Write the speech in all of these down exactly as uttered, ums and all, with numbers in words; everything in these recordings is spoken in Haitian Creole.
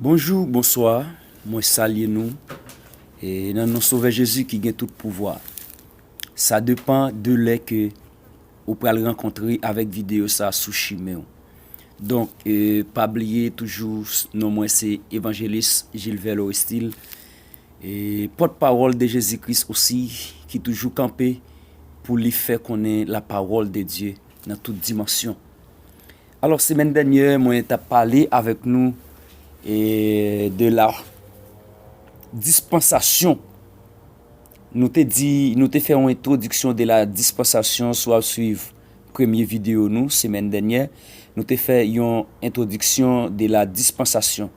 Bonjou, bonswa, mwen salye nou e nan non Sovè Jezi ki gen tout pouvwa. Sa depann de lè ke ou pral rankontre avèk videyo sa sou chimen w. Donk, e, pa bliye toujou, non mwen se Evanjelis Gilvert Lorestil, e pòtpawòl de Jezi Kris osi, ki toujou kanpe pou li fè konnen lapawòl de Dye nan tout dimansyon. Alò, semèn dènyè, mwen t ap pale avèk nou e de la dispansasyon. Nou te di, nou te fè yon entwodiksyon de la dispansasyon, si w ap swiv premye videyo nou semèn dènyè, nou te fè yon entwodiksyon de la dispansasyon.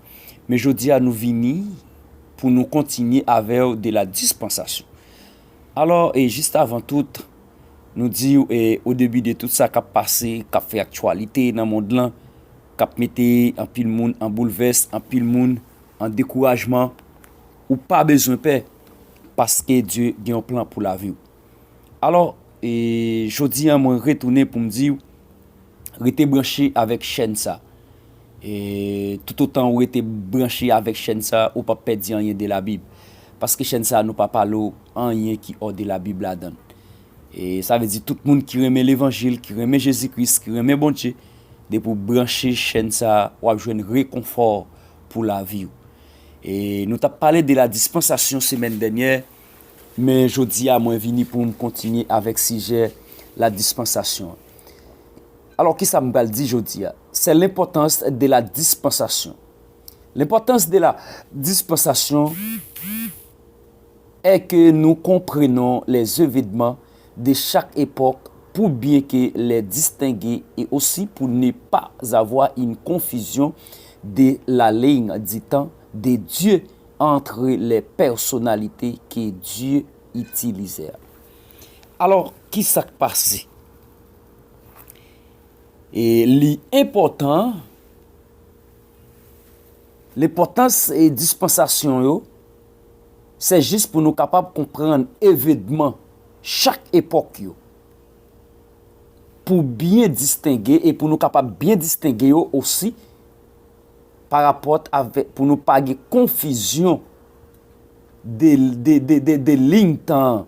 Men jodi a, nou vini pou nou kontinye avè w de la dispansasyon. Alò, e jis avan tout, nou di w, e, o debi de tout sa k ap pase, k ap fè aktyalite nan mond lan, k ap mete anpil moun an boulvès, anpil moun an dekourajman, ou pa bezwen pè, paske Dye gen yon plan pou lavi w. Alò, e, jodi a, mwen retounen pou m di w, rete branche avèk chèn sa. E toutotan ou rete branche avèk chèn sa, ou p ap pèdi anyen de Labib. Paske chèn sa, nou pa pale w anyen ki hors de Labib ladan l. E sa vle di tout moun ki renmen levanjil, ki renmen Jezi Kris, ki renmen Bondye, depi w branche chèn sa, w ap jwenn rekonfò pou lavi w. E nou t ap pale de la dispansasyon semèn dènyè, men jodi a mwen vini pou m kontinye avèk sijè la dispansasyon an. Alò, kisa m pral di jodi a? C'est l'importance de la dispensation. L'importance de la dispensation est que nous comprenons les événements de chaque époque pour bien que les distinguer et aussi pour ne pas avoir une confusion de la ligne du temps de Dieu entre les personnalités que Dieu utilisait. Alò, kisa k pase? E li enpòtan, lenpòtans e dispansasyon yo, se jis pou nou kapab konprann evenman chak epòk yo, pou byen distenge e pou nou kapab byen distenge yo osi, parapòt avèk, pou nou pa gen konfizyon de, de, de, de, de liy tan,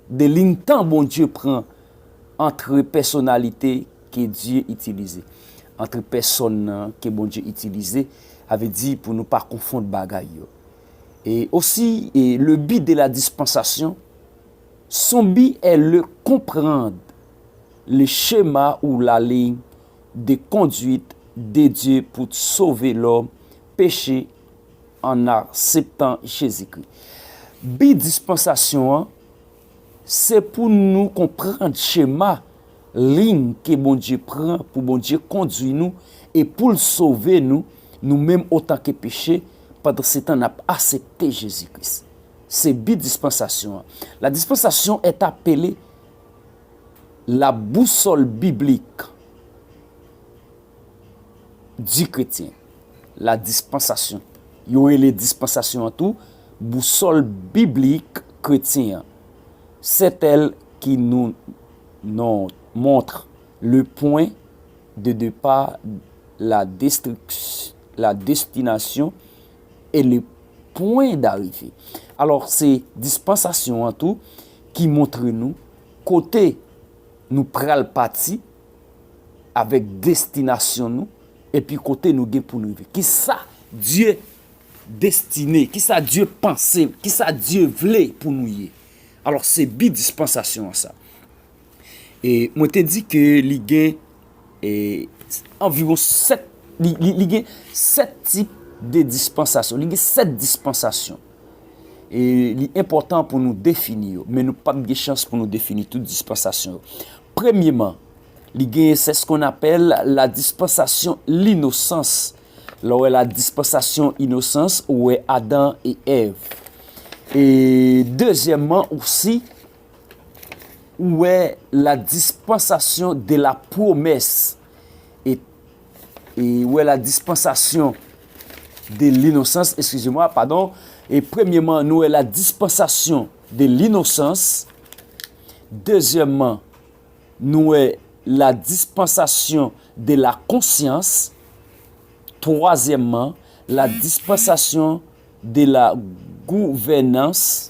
de liy tan Bondye pran ant pèsonalite ke Dye itilize, ant pèsòn nan ke Bondye itilize, sa vle di pou nou pa konfonn bagay yo. E osi, e le but de la dispensation, son but est le comprendre le schéma ou la ligne de conduite de Dieu pour sauver l'homme péché en acceptant Jésus-Christ. Bi dispansasyon an, se pou nou konprann chema, liy ke Bondye pran pou Bondye kondui nou e pou l sove nou, nou menm otan ke peche, pandan se tan n ap aksepte Jezi Kris. Se bi dispansasyon an. La dispensation est appelée la boussole biblique du chrétien. La dispensation. Yo rele dispansasyon an tou bousòl biblik kretyen an. C'est elle qui nous, nous montre le point de départ, la destruction, la destination et le point d'arrivée. Alò, se dispansasyon an tou ki montre nou kote nou pral pati avèk destinasyon nou, epi kote nou gen pou nou rive. Kisa Dye destine, kisa Dye panse, kisa Dye vle pou nou ye? Alò, se bi dispansasyon an sa. E mwen te di ke li gen, e, anviwon sèt, li, li, li gen sèt tip de dispansasyon. Li gen sèt dispansasyon. E li enpòtan pou nou defini yo, men nou p ap gen chans pou nou defini tout dispansasyon yo. Premyeman, li gen, c'est ce qu'on appelle la dispensation l'innocence. Lè w wè la dispensasyon inosans, ou wè Adan e Èv. E dezyèmman osi, ou wè la dispensation de la promesse. E, e ou wè la dispensation de l'innocence, excusez-moi, pardon. E premyeman, nou wè la dispensation de l'innocence. Dezyèmman, nou wè la dispensation de la conscience. Twazyèmman, La dispensation de la gouvernance.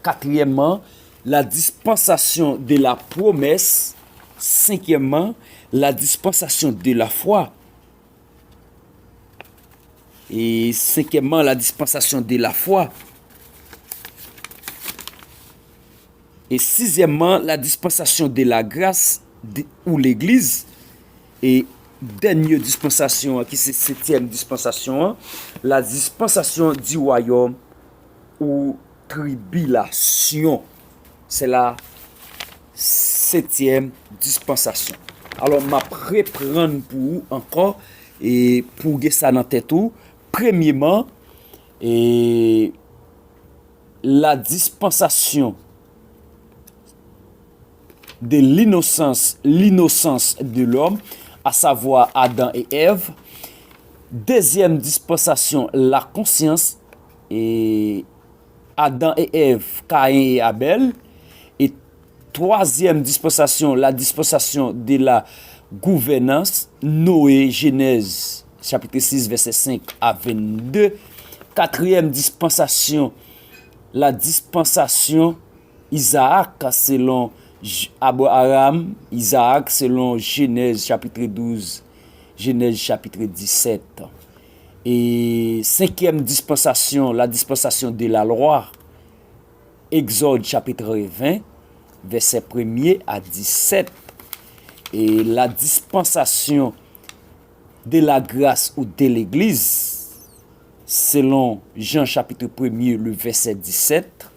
Quatrièmement, la dispensation de la promesse. Cinquièmement, la dispensation de la foi. Et cinquièmement, la dispensation de la foi. Et sixièmement, la dispensation de la grâce de- ou l'église. E dènye dispansasyon an, ki se setyèm dispansasyon an, la dispensation du royaume ou tribulation. C'est la septième dispensation. Alò, m ap reprann pou ou ankò, e pou w gen sa nan tèt ou. Premyeman, e la dispensation de l'innocence, l'innocence de l'homme, à savoir Adam et Ève. Deuxième dispensation, la conscience, e Adam et Ève, Caïn et Abel. E twazyèm dispansasyon, la dispensation de la gouvernance, Noé, Genèse, chapitre six, verset cinq à vingt-deux. Quatrième dispensation, la dispensation Isaac, selon J- Abraham, Isaac, selon Genèse, chapitre douze, Genèse, chapitre dix-sept. E cinquième dispensation, la dispensation de la loi, Exode chapitre vingt, verset premier à dix-sept. E la dispensation de la grâce ou de l'église, selon Jean chapitre premier, le verset dix-sept.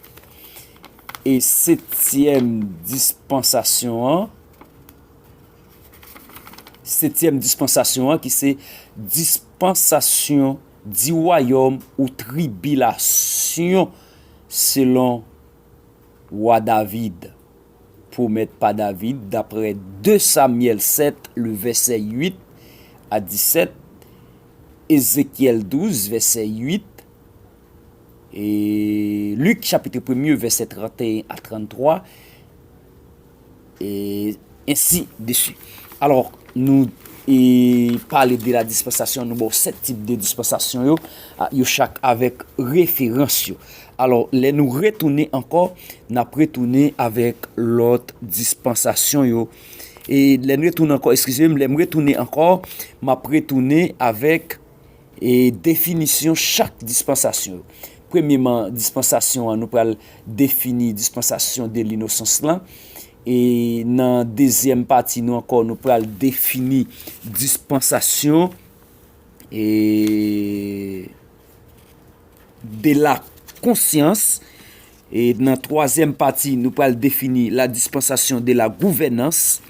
E setyèm dispansasyon an, setyèm dispansasyon an ki se dispensation du royaume ou tribulation, selon wa David, pwomèt pa David, daprè deux Samuel sept, le verset huit à dix-sept, Ézéchiel douze, verset huit, e Lik chapitre premier, verset trente et un à trente-trois, e ensi de suite. Alò, nou e pale de la dispensasyon, nou ba w sèt tip de dispensasyon yo, a, yo chak avèk referans yo. Alò, lè nou retounen ankò, n ap retounen avèk lòt dispansasyon yo. E lè n retounen ankò, eskize m, lè m retounen ankò, m ap retounen avèk e definisyon chak dispansasyon yo. Premyeman, dispansasyon an, nou pral defini dispensation de l'innocence lan. E nan dezyèm pati nou ankò, nou pral defini dispensation e de la conscience. E nan twazyèm pati, nou pral defini la dispensation de la gouvernance.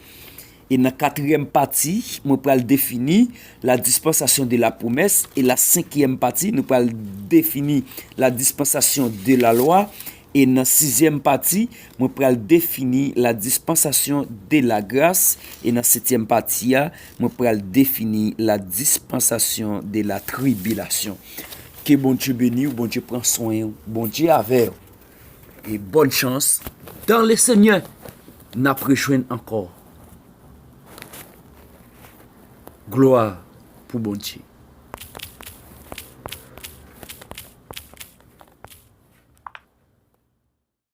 E nan katriyèm pati, mwen pral defini la dispensation de la promesse. E la senkyèm pati, nou pral defini la dispensation de la loi. E nan sizyèm pati, mwen pral defini la dispensation de la grâce. E nan setyèm pati a, mwen pral defini la dispensation de la tribulation. Ke Bondye beni w, Bondye pran swen w, Bondye avè w. E bonne chance dans le Seigneur. N ap rejwenn ankò. Glwa pou Bondye.